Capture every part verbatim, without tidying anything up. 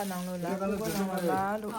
ནང་ལོགས་ལ་སྤུ་གུ་ནང་ལོགས་ལ་ལོ།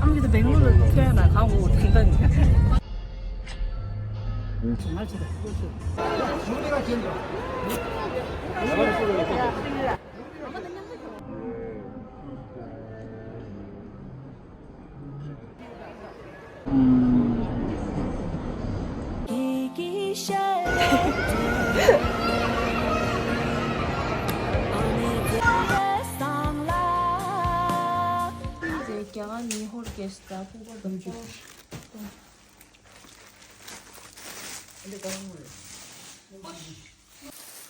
ཨ་མ་གིས་ད་སྦེང་ལོར་ལ་ཐོན་ན་གང་འོ་ཐང་ཐང་། རྒྱ་གར་ནི་ཧོར་གེ་སི་ད་ཕུག་པ་དང་ཅུ།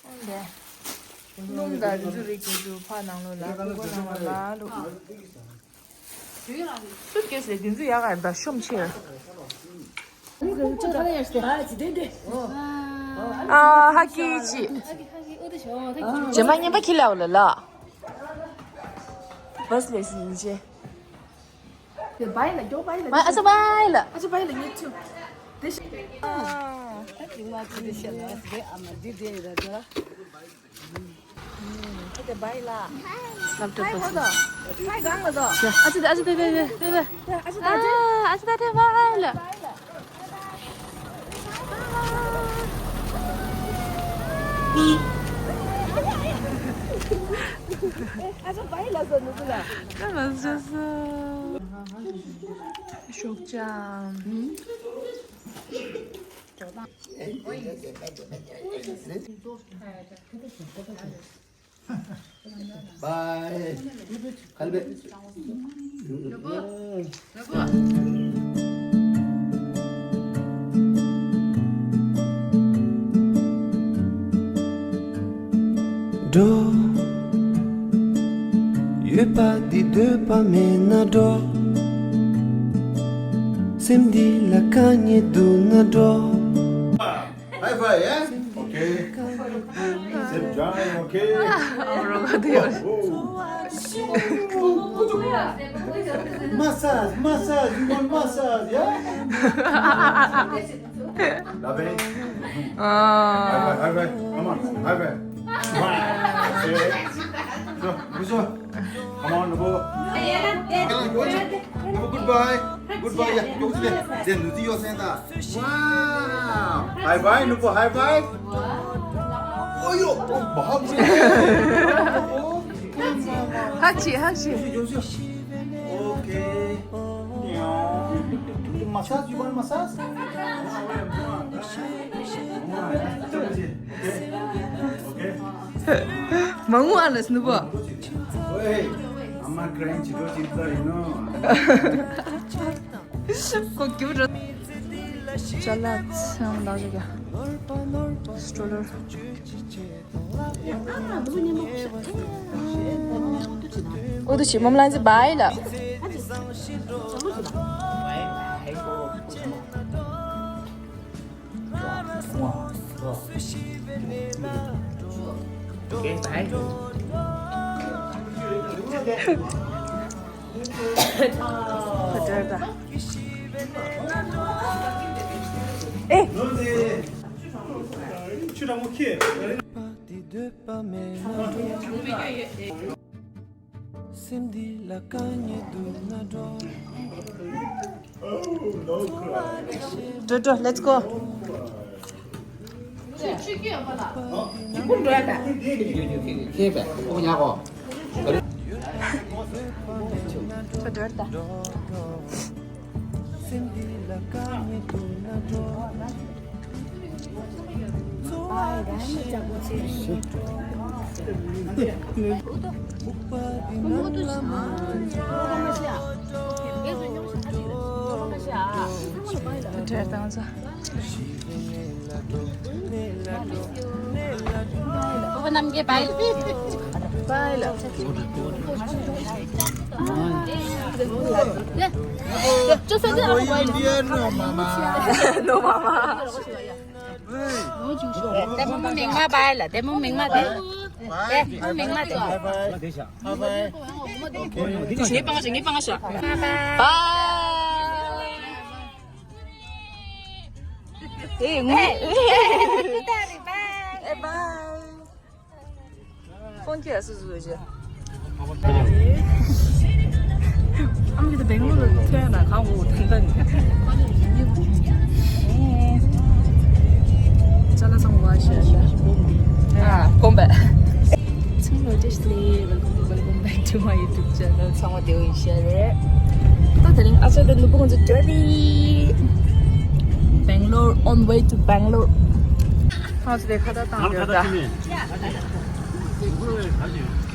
འོན་ཏེ། སྣུམ་དང་རི་ཆུ་རིགས་ཀྱི་ཆུ་ཕག་ནང་ལོགས་ལ་ཕུག་པ་ནང་ལོགས་ལ་ལུ། སུ་སྐྱེས་སེ་དེ་ཚོ་ཡག་ག་ད་ཤོམ་ཆེ། ཨ་ཧ་ཀི་ཅི། རྗེས་མ་ཉན་པ་ཁྱི་ལའོ་ལ་ལ། བས་ལས་སི་ཡིན་ཅེ། དེ་བའི་ལ་མགྱོགས་བའི་ལ། ཨ་ཅོ་བའི་ལ། ཨ་ཅོ་བའི་ལ་ཉེ་ཆུ། དེ་ཤི། ཨ། ད་ཅིག་མ་ཅི་དེ་ཤི་ལ་དེ་ཨ་མ་འདི་དེ་ར་དེ་ལ། ཨ་ཅོ་བའི་ལ། ལབ་ཏུ་བའི་ཧོ་དོ། བའི་གང་ལ་དོ། ཨ་ཅོ་དེ་ཨ་ཅོ་དེ་དེ་དེ་དེ། ཨ་ཅོ་ད་ཅི། ཨ་ཅོ་ད་དེ་བའི་ལ། ཨ་ཅོ་བའི་ལ་ཟོ་ནུ་ཟོ་ལ། ད་མ་ཟོ་སོ། ཤོག་ཅམ། Bye. Kalbe. འགྲོ། ཡོད་པ་འདི་འདོད་པ་མེད་ན་འགྲོ། སེམས་འདི་ལ་དཀའ་ངལ་འདུག་ན་འགྲོ། High five, yeah? Okay. Zip drawing, okay? Massage, massage, you want massage, yeah? Love it. High five, high five. Come on, high five. Wow. That's it. So, so. Come on, Nubu. Nubu, goodbye. Goodbye. Yeah, you see there. Then you see your center. Wow. High five, Nubu, high five. Oh, yo. Oh, Bahamas. ཧག་ཅིག་ཧག་ཅིག Okay. Massage, you want massage? Okay. Okay. མང་བ་ལ་སྣུབ་པ། Hey, I'm not crying, you know. ཁོ་རྒྱུ་ར། ཅ་ལག་ཚང་ལག་རེ་ག་སྤྲོ་ལོར། ཨོ་དུ་ཆི་མོམ་ལན་ཟི་བའི་ལ། ཨེ། སེམས་འདི་ལ་དཀའ་ངལ་འདུག་ན་འགྲོ། འགྲོ་འགྲོ། Let's go. འགྲོ་འགྲོ། སེམས་འདི་ལ་དཀའ་ངལ་འདུག་ན་འགྲོ། No, mama. དེ་མོ་མིང་མ་བའི་ལ། དེ་མོ་མིང་མ་དེ། Bye. Bye. Bye. Bye. Bye. ངའི་པང་ཞིག་ངའི་པང་ཞིག Bye. ཨེ་ངའི། ཨེ་bye. ཕོན་ཁྱེར་སུ་སུ་བྱེད། ཨམ་གི་ད་སྦེང་ལོར་ལ་ཐོན་ན་གང་འོ་ཐེངས་ད་ནི། ཅ་ལག་ཚང་མ་ཞེས་ཞེས་སྒོམ་འདི། ཨ་སྒོམ་པ། ཚང་མ་བཀྲ་ཤིས་བདེ་ལེགས། Welcome, welcome back to my YouTube channel. ཚང་མ་བདེ་པོ་ཡིན་ཤག་རེད། ད་དེ་རིང་ཨ་ཅག་དང་ནུ་བོ་ང་ཚོ་འགྲོ་རེད། Bangalore, on way to Bangalore. ཁ་ཚོ་དེ་ཁ་བརྡ་བཏང་ཡོད་ད།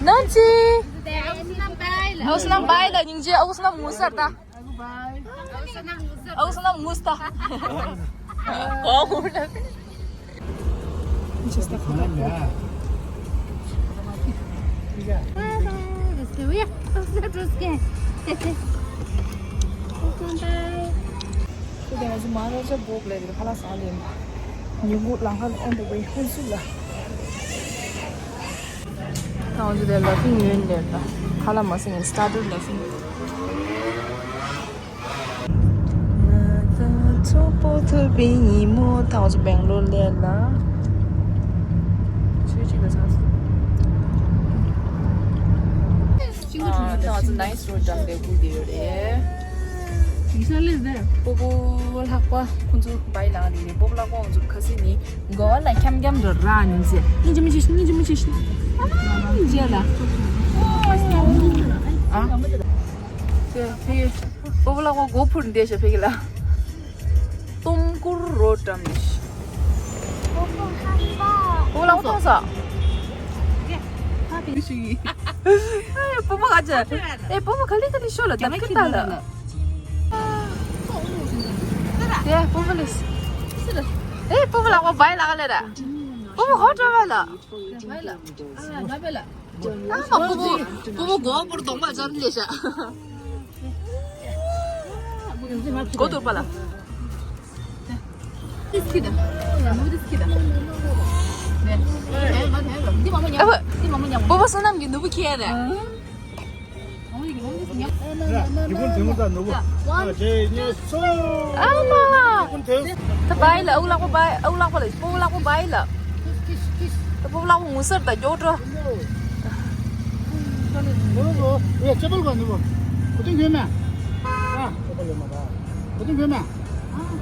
ནང་ཅི། ཨོ་སྣམ་བྷའི་ལ་སྙིང་རྗེ། ཨོ་སྣམ་ངུ་སར་ད། ཨོ་སྣམ་ངུ་སྟ། ཨོ་ཧུ་ལ། ཁོ་དེ་ང་ཚོ་མ་ར་ཅ་བོག་ལས་དེ་ཁ་ལག་ཟ་ལེན། ཉིན་གུང་ལང་ཁ་ལ་ཨོན་དུ་བའི་ཧུན་སུ་ལ། ད་ང་ཚོ་དེ་ལ་ཕིང་ཡོན་ལེར་ད། ཁ་ལག་མ་ཟིན་ནས་སྟ་དུར་ལ་ཕིང་། ང་དང་ཚོགས་པོ་ཐུབ་པའི་ཉིན་མོ། ད་ང་ཚོ་སྦེང་ལོར་སླེབས་ལ། ཆུ་གཅིག་ལ་ཚང་སོང་། ཨ། ད་ང་ཚོ་nice road འགྲམ་དེ་སྒུག་བསྡད་ཡོད་རེད། སྤོ་བོ་ལྷག་པ་ཁོང་ཚོ་བའི་ལང་དེ་རེད། སྤོ་བོ་ལྷག་པ་ཁོང་ཚོ་ཁ་སི་ནི་མགོ་བ་ལ་འཁྱམ་འཁྱམ་འགྲོ་ར་ནི་ཟེར། སྙིང་རྗེ་མོ་བྱེད་ཤིང་། སྙིང་རྗེ་མོ་བྱེད་ཤིང་། ཨ་སྙིང་རྗེ་ལ། ཨ། དེ་དེ་སྤོ་བོ་ལྷག་པ་མགོ་འཕུར་འདས་ཤག་ཕ་གི་ལ། སྟོང་སྐོར་རོ་འགྲམ་ནས། སྤོ་བོ་ལྷག་པ་མཐོང་སོང་། སྤོ་བོ་ག་ཅེ། ཨེ་སྤོ་བོ་ག་ལེ་ག་ལེ་ཤོ་ལ་དམ་ཁི་ཏ་ལ། དེ་སྤོ་བོ་ལེ། ཨེ་སྤོ་བོ་ལྷག་པ་བའི་ལ་ག་ལེ་ར། སྤོ་བོ་ཧོ་ཏྲ་བའི་ལ། ཨ་མ་སྤོ་བོ་སྤོ་བོ་མགོ་བོར་གདོང་པ་འཇམ་ལེ་ཤ། མགོ་ཐུར་པ་ལ། ཨ་བ། སྤོ་བོ་བསོད་ནམས་ཀྱི་ནུ་བོ་ཁྱེར་རེད། ཡིག་ཀུན་དེ་མོ་ད་ནུ་བོ། ཨ་མ། ཡིག་ཀུན་དེ། ད་བའི་ལ་ཨུ་ལག་པ་བའི། ཨུ་ལག་པ་ལ་སྤོ་བོ་ལག་པ་བའི་ལ། ད་སྤོ་བོ་ལག་པ་ངུ་སར་ད་མགྱོགས་འགྲོ། ནུ་བོ་ལོ། ཡ་ཅེ་པལ་ག་ནུ་བོ། གོ་ཏིང་གོས་མེ། ཨ་ཅེ་པལ་ལོ་མ་ད། གོ་ཏིང་གོས་མེ། ཨ་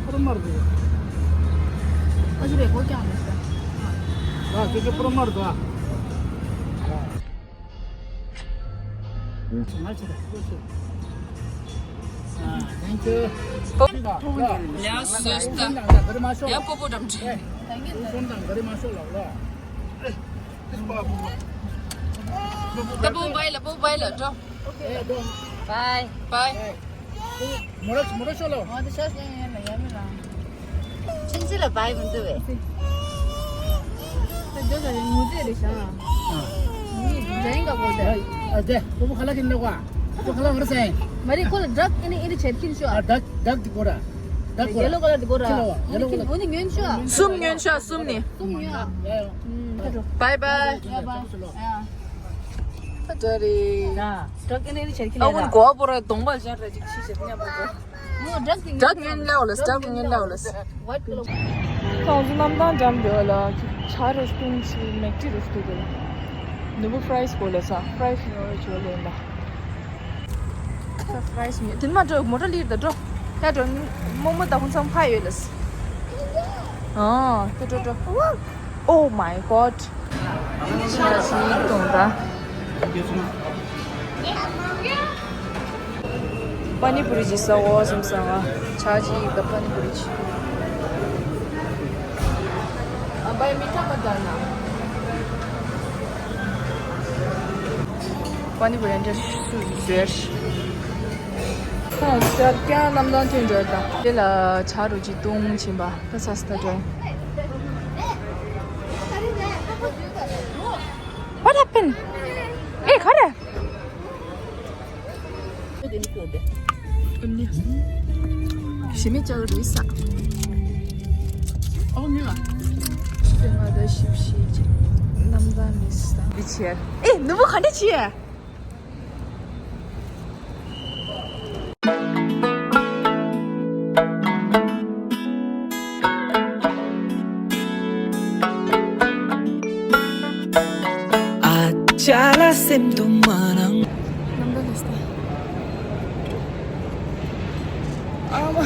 པུ་ར་མར་དུ། ཨ་ཅེ་པལ་གོ་ཀྱང་མེ་ས། ཨ་ཅེ་ཅེ་པུ་ར་མར་དུ་ཨ། Thank you. ལགས་སོ་ད། ཡ་སྤོ་བོ་འགྲམ་འགྲམ། ད་སྤོ་བོ་བའི་ལ། སྤོ་བོ་བའི་ལ་འགྲོ། བའི་བའི། མོ་ར་མོ་ར་ཤོ་ལོ། ཨ་དེ་ཤ་ཤ་ཡ་ལ་ཡ་མི་ལ། ཆིན་ཅི་ལ་བའི་མི་འདུག་བས། ད་འདི་ལ་ངུ་ཚེ་རེད་ཤག་ངུ་འདྲ་ཡིན་ག་གོ་དེ། ཨ་དེ་ཁོ་བོ་ཁ་ལག་གིན་ལོ་ག་ཁོ་ཁ་ལག་ང་ར་སེ། མ་རེད་ཁོ་ལ་ཌག་ཨེ་ནི་ཨེ་ནི་ཆེར་ཁིན་ཤོ་ཨ། ཌག་ཌག་དེ་གོ་ར། ཌག་གོ་ར། ཡེ་ལོ་ཁ་ལག་དེ་གོ་ར། ཁི་ལོ་བ། ཡེ་ལོ་ཁ་ལག་ཨེ་ནི་ཉོན་ཤོ་ཨ། གསུམ་ཉོན་ཤོ་གསུམ་ནི། གསུམ་ཉོན་ཨ། ཡ་ཡ། བའི་བའི། ཡ་བའི། ཡ། ད་རེད། ཌག་ཨེ་ནི་ཨེ་ནི་ཆེར་ཁིན་ཨ་ལ། ཁོ་གོ་བ་པོ་ར་གདོང་པ་ཞར་ར་ཅིག་ཕྱིས་ཤག་ཉམ་པོ་གོ། ཌག་ཉན་ལའོ་ལ། ཌག་ཉན་ལའོ་ལ། ཁོང་ཚོ་གནམ་ཐང་འགྲམ་འདི་ལ་ཇ་རུ་བཏུང་ཅིག་མིལ་ཊི་རུ་བཏུང་གི་ལ། ནུ་བོ་ཕ་རའི་སི་གོ་ལ་ས་ཕ་རའི་སི་ཉོ་རེ་ཇོ་ལེན་ལ། ས་ཕ་རའི་སི་ཉོ་དེ་མ་འགྲོ་མོ་ཊ་ལིར་ད་འགྲོ། ཡ་འགྲོ། མོ་མོ་ད་ཧུན་སང་ཕ་ཡོད་ལ་ས། ཨ་ད་འགྲོ་འགྲོ། Oh my god. ཆ་ཞིག་གཏོང་ད། པ་ནི་པུ་རི་ཅིག་ཟ་འོ་བསམ་སོང་ང་། ཆ་ཞིག་དང་པ་ནི་པུ་རི་ཅིག་ཨ་བའི་མི་ཐ་མ་ད་ན། པ་ནི་པུ་རི་འདྲ་སུ་ཟེར། ཁོང་ཤར་ཀྱང་གནམ་ཐང་ཐོན་འགྲོ་དང་། དེ་ལ་ཇ་རུ་ཅིག་བཏུང་ཕྱིན་པ། ད་ས་སྟ་འགྲོ། What happened? ཨེ་ག་རེ། ཞི་མི་ལྕགས་རི་ས། ཨོ་ནི་ལ། ཞི་མ་ད་ཞིབ་ཞིབ་ཅིག་གནམ་ཐང་ནས་འདི་བྱས། ཨེ་ནུ་བོ་ག་འདྲ་བྱས། ཨ་ཅག་ལ་སེམས་དུ་མ་རང་། ཨ་མ།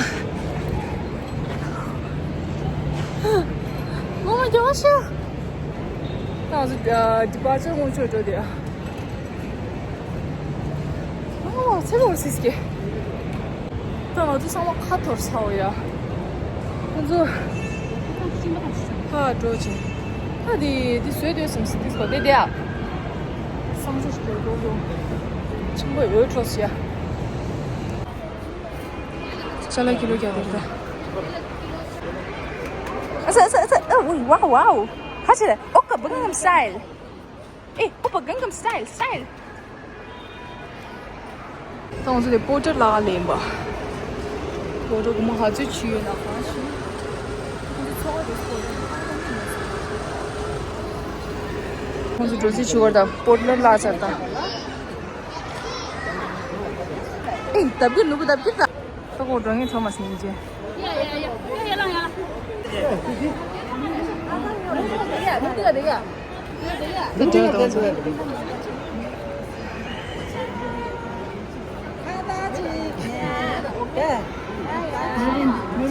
ངོ་མ་རྒྱགས་ཤ། ད་ང་ཚོ་ཌི་པར་ཅར་སྔོན་ཆད་འགྲོ་དེ། ཨ་ཚེ་རོགས་སིས་ཀྱི། ད་ང་ཚོ་ཚང་མ་ཁ་འཐོར་ཚར་བ་ཡ། ཁོ་ཚོ་ཁ་འགྲོ་ཅིང་། ད་དེ་དེ་བཟོས་འདོད་སམ་སི་དིས་གོ་དེ་དེ་ཨ། བསམ་ཚུལ་ཞིག་འགྲོ་འགྲོ། ཆེན་པོ་ཡོད་འགྲོ་ཞིག་ཡ། ཅ་ལག་ཀི་ལོ་བརྒྱ་དེ་ད། ཨ་ས་ཨ་ས་ཨ་ས་ཨ་ཝའོ་ཝའོ། ཧ་ཅི་རེད། ཨོ་ཀ་བ་གང་གམ་སི་ཊལ། ཨེ་ཨོ་པ་གང་གམ་སི་ཊལ་སི་ཊལ། ད་ང་ཚོ་དེ་པོར་ཊར་ལགས་ལེན་པ། པོར་ཊར་གོང་མ་ག་ཚོད་བྱུས་ཡོད་ན་གང་ཤེས། ཁོང་ཚོ་འགྲོ་རྩིས་བྱེད་བར་དང་པོར་ཊར་ལགས་ཚར་དང་། ཨེ་ལྡབ་ཀྱི་ནུ་བོ་ལྡབ་ཀྱི་ད། ད་ཁོ་འགྲོ་ངེས་ཁྲོ་མ་སྙིང་རྗེ། ད་འགྲོ་དང་ཚོ། ཨ། ཨ།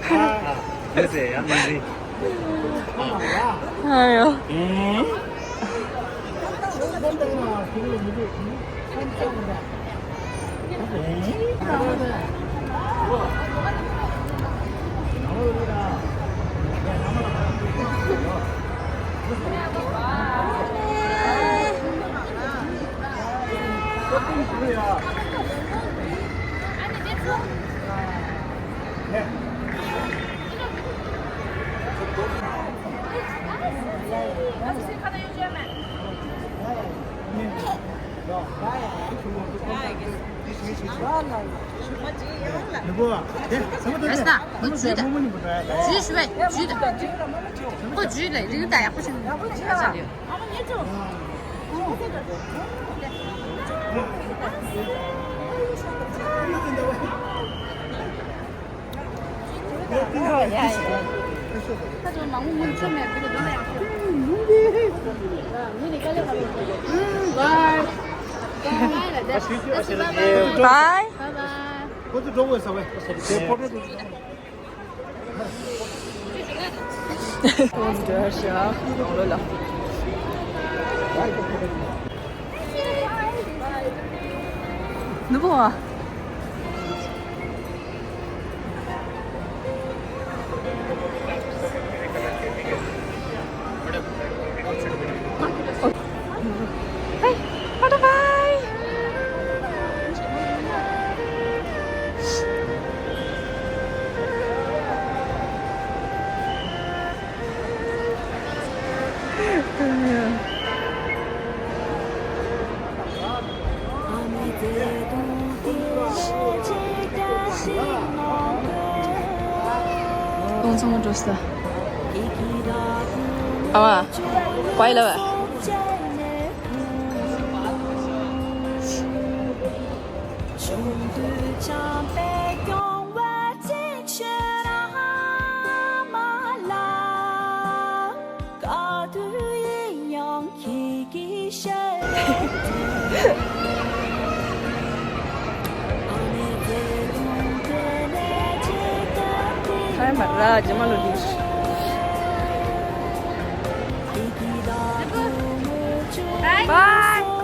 ཨ། ཡོད་ཟེར་ཡང་མི་འདྲི། ཨ་ཡོ། ཨེ། རེས་ན་ཁོ་ཇུས་དང་ཇུས་ཞུ་བས་ཇུས་དང་ཁོ་ཇུས་ལས་རིགས་དང་ཡག་པོ་བྱུང་ཡག་པོ་བྱུང་། Bye. Bye. ནུ་བོ། Hey, bye bye. ཁོང་ཚང་མ་འགྲོ་ས། ཨ་མ། བའི་ལ་བ། ཧའི་མ་ར་ཇེ་མ་ལོ་ལིར། Bye. Bye.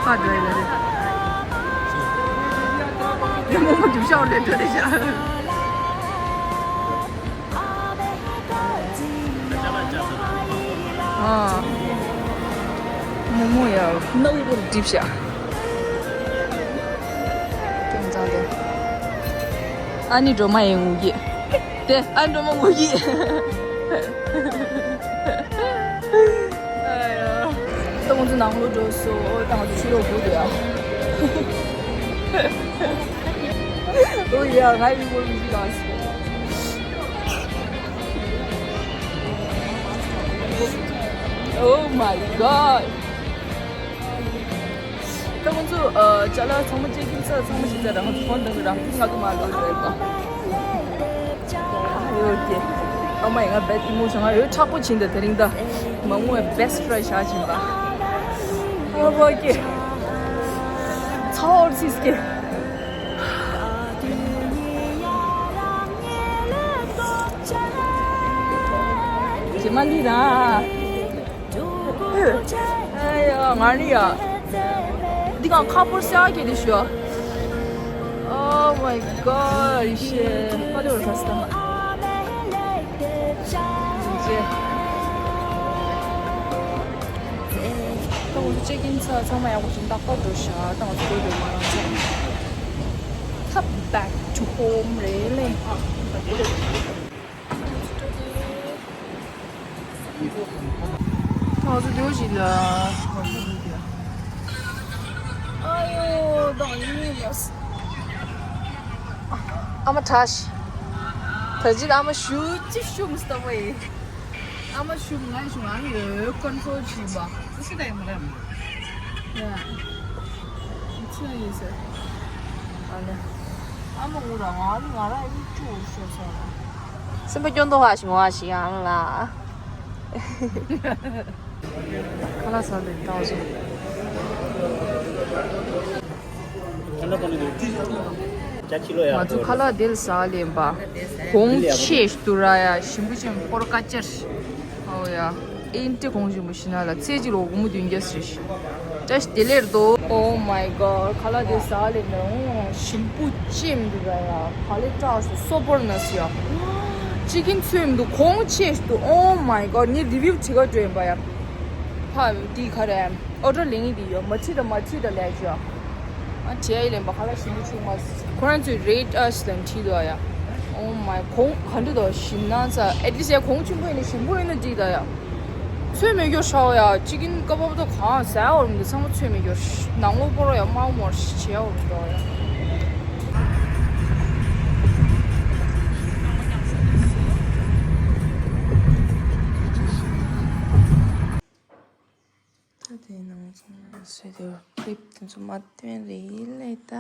ཨ་འདྲ་ཡིན་ལ་རེད། རྨོ་མོ་རྒྱུག་ཤར་ལས་འགྲོ་རེད་ཤག་ཨ། རྨོ་མོ་ཡ་སྣུག་པོར་སྒྲིབ་ཤག་ཀྱང་ཙང་དེ། ཨ་ནི་སྒྲོལ་མ་ཡི་ངུ་གི། དེ་ཨ་ནི་སྒྲོལ་མ་ངུ་གི། ཨ་ཡ། ད་ང་ཚོ་ནང་ལོགས་འགྲོ་སོང་། ད་ང་ཚོ་ཕྱི་ལོགས་སྒུག་འདུག་ཡ། ཨོ་ཡ། ང་ཡི་ངུ་གི་ག་སོང་། Oh my god. ད་ང་ཚོ་ཨ་ཅ་ལག་ཚང་མ་ཅེག་ཨིན་ས་ཚང་མ་ཞིག་ཚར། ང་ཚོ་ཕོན་དང་རང་ཐིག་ང་ཚོ་མ་ལོ་རེད་པ། ཨ་ཡོ་ཀེ། ཨ་མ་ཡི་ང་བེད་ཀི་མོ་བྱུང་། ང་རོས་མཁྲེགས་པོ་བྱིན་ད། དེ་རིང་ད་མ་ངུ་བའི་བེ་སི་ཊི་ཊི་རའི་ཤ་བྱིན་པ། ཨ་བ་ཀེ། ཚ་བོར་སིས་ཀེ། ཇེ་མ་ལི་ར། ཨ་ཡ། ང་ནི་ཡ། འདི་གང་ཁ་པོར་སེ་ཨ་ཀེ་དེ་ཤོ། Oh my god. Shit. པ་ལེ་བར་ཁ་སྟ། ཇེ། ད་ང་ཚོ་ཅེག་ཨིན་ཚར། ཚང་མ་ཡག་པོ་བྱུང་། ཏག་ཏག་འགྲོ་ཤག་ད་ང་ཚོ་སྒུག་འདུག་མ་རང་ཚོ། Come back to home རེད་ལེ། ང་ཚོ་སྡོད་ཞིག་ལ། ཨ་ཡོ། ད་ཡིན་ཡོད། ཨ་མ་ཁྲ་ཤི། ད་ཅི་ཨ་མ་ཞུ་ཅི་ཞུ་མི་སྟབས་བས། ཨ་མ་ཞུ་ང་ཞུ་ང་ཡོད་ཀོན་ཊོལ་བྱེད་པ། ཙི་ཙི་ད་ཡིན་མ་རེད། ཡ། ཅི་ཡིན་ཟེར། ཨ་ནི། ཨ་མ་ངུ་ར་ང་ནི་ང་ར་ཨེ་ནི་ཅུ་ཤོར་སོང་ར། སེམས་པ་སྐྱོ་མདོག་ཧ་ཞིག་ངོ་ཧ་ཞིག་ཡང་ལ། ཁ་ལག་ཟ་ལེ་ཏང་སོ། ང་ཚོ་ཁ་ལག་དེ་ལ་ཟ་ལེན་པ། གོང་ཆེ་ཏུ་ར་ཡ་ཞིམ་པོ་ཅན་པོར་ཀ་ཅར། ཨོ་ཡ། ཨིན་ཏི་གོང་ཞིམ་པོ་ཤི་ན་ལ་ཚེ་གཅིག་ལོ་སྒོར་མོ་བདུན་བརྒྱ་ཟེར་ཞིག་བཀྲ་ཤིས་བདེ་ལེགས་རྡོ། Oh my god. ཁ་ལག་དེ་ཟ་ལེ་ན་ཞིམ་པོ་ཅན་འདུག་ར་ཡ། ག་ལེ་བཀྲ་སོ་སོ་པོར་ན་སི་ཡ། ཅི་ཀིན་ཚོད་མི་འདུག་གོང་ཆེ་ཞིག་འདུག Oh my god. ངས་རི་བིའུ་བྲིས་ཀ་སྤྲོད་ཡིན་པ་ཡ། ཕ་དེ་ག་རེ། ཨོ་ཌར་ལེན་གི་དེ་ཡོད། མ་ཁྲིད་དང་མ་ཁྲིད་དང་ལས་ཅོ། ཨ་ཁྲིད་ཡ་ལེན་པ་ཁ་ལག་ཞིམ་པོ་བྱུང་མ། ཁོ་རང་ཚོས་རེ་ཊི་ཨ་ཤི་དང་ཁྲིད་དོ་ཡ། Oh my. གོང་ག་འདྲ་དོ་ཞིམ་ན་ཚ། ཨེ་ཊི་ལིསི་ཡ་གོང་ཆུང་པོ་ཡིན་ན་ཞིམ་པོ་ཡིན་ན་འགྲིག་ད་ཡ། ཚོད་མེད་སྐྱོར་ཤའོ་ཡ། ཅི་ཀིན་ཀ་བབ་དོ་གང་ཟ་ཡ་འོར་མི་འདུག་ཚང་མ་ཚོད་མེད་སྐྱོར། ནང་ལོགས་པོ་རོ་ཡ་མར་མོར་བྱེད་ཡ་འོར་མི་འདུག་ཡ། ད་དེ་ནང་ཚང་མ་ཟེར་དེ་ཀི་ལིབ་དེ་ཚོ་མ་བཏོན་རེད་ལེ་ད།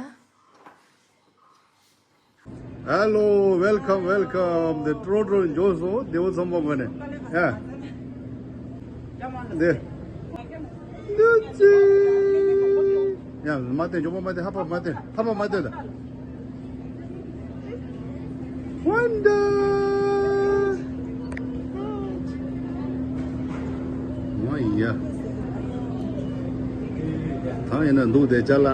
Hello, welcome, welcome. དེ་ཀྲོ་ཀྲོ་འཇོག་སོང་། དེ་བོ་ཚང་མ་མ་ནས། ཡ། དེ། འདི་ཅི། ཡ་མ་བཏོན། འཇོག་པ་མ་བཏོན། ཧ་པ་མ་བཏོན། ཧ་པ་མ་བཏོན་ད། Wonder. མ་ཡ། ད་ཡིན་ན་འདུག་དེ་ཅ་ལག